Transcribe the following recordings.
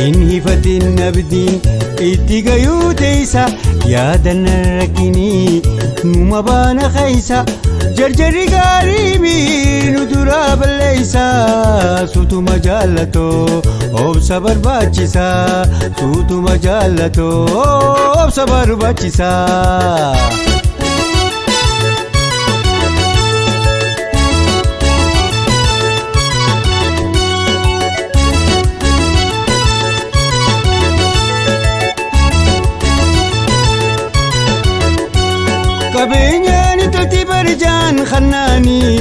Inhifatin abdiin itti gayuu teessa yaadan rakkinii numa baana keessa jarjarri gaarii miinu duraa balleessa suutuma jaallatoo obsa barbaachisa suutuma jaallatoo obsa barbaachisa. Qabeenyaan tolti barjaan kannaanii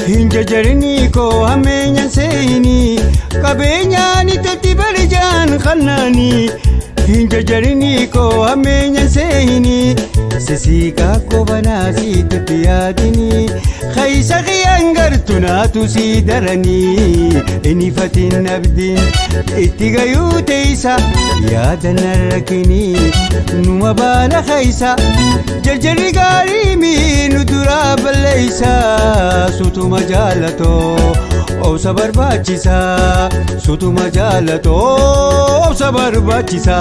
hin jarjarinii koo hammeenyaan seenii. Qabeenyaan tolti barjaan kannaanii hin jarjarinii koo hammeenyaan seenii. Sisiikaa kobanaa siitutti yaadinii keessa kiyyaan gartu naatu sii daranii inhifatin abdiin itti gayuu teessa yaadan rakkinii numa baana keessa jarjarri gaarii miinu duraa balleessa suutuma jaallatoo obsa barbaachisa suutuma jaallatoo obsa barbaachisa.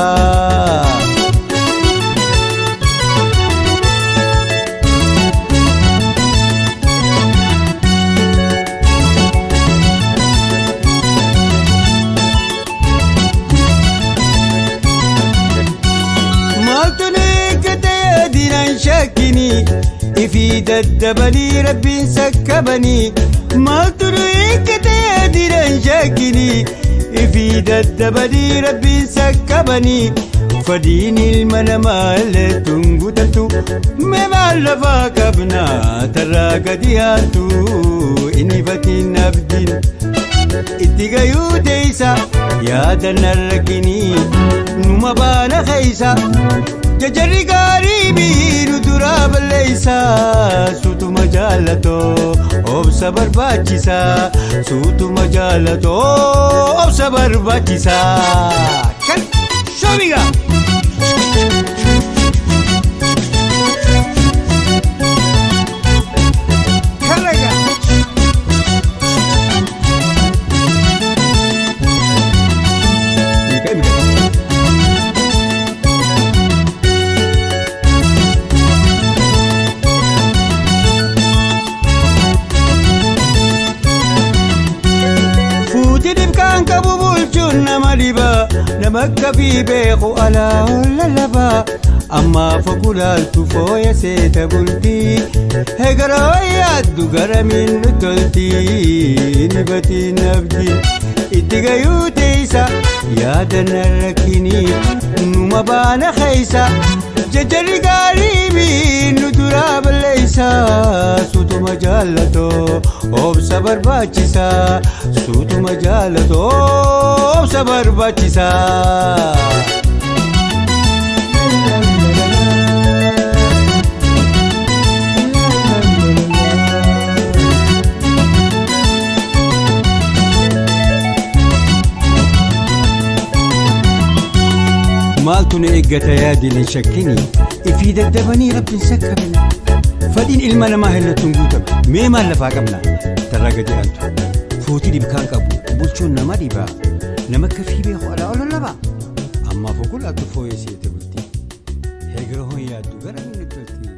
Ifii daddabalii rabbiin sakkabanii maaltu nu eeggatee diran shakkinii ifii daddabalii rabbiin sakkabanii fadiin ilma namaa illee guutattu mee maal lafaa qabnaa tarraa gadi haattu inhifatiin abdiin itti gayuu teessa yaadan rakkinii numa baana keessa. Jarjarri gaarii miinu duraa balleessa suutuma jaallatoo obsa barbaachisa suutuma jaallatoo obsa barbaachisa. Kan shoomiga. Karraga. Nama dhiba nama akka fi beeku alaa lallaba ammaaf ogulaaltu fooya seeta bultii heegara yaaddu gara miinu toltii nibatiin abdiin itti gayuu teessa yaadan rakkinii numa baana keessa jarjarri gaarii miinu duraa balleessa suutuma jaallatoo obsa barbaachisa suutuma jaallatoo obsa barbaachisa. Maaltu nu eeggata yaadin hin shakkinii ifii daddabanii rabbiin sakkabanii fadhiin ilma namaa hillattuun guutame mee maal lafaa qabna tarraa gadi aantu fuutii dhibkaan qabu bulchuun nama dhibaa nama akka fi beeku alaa ol lallabaa ammaaf ogulaatu fooyyee seete bultii heegira hoon yaaddu gara inni tolti.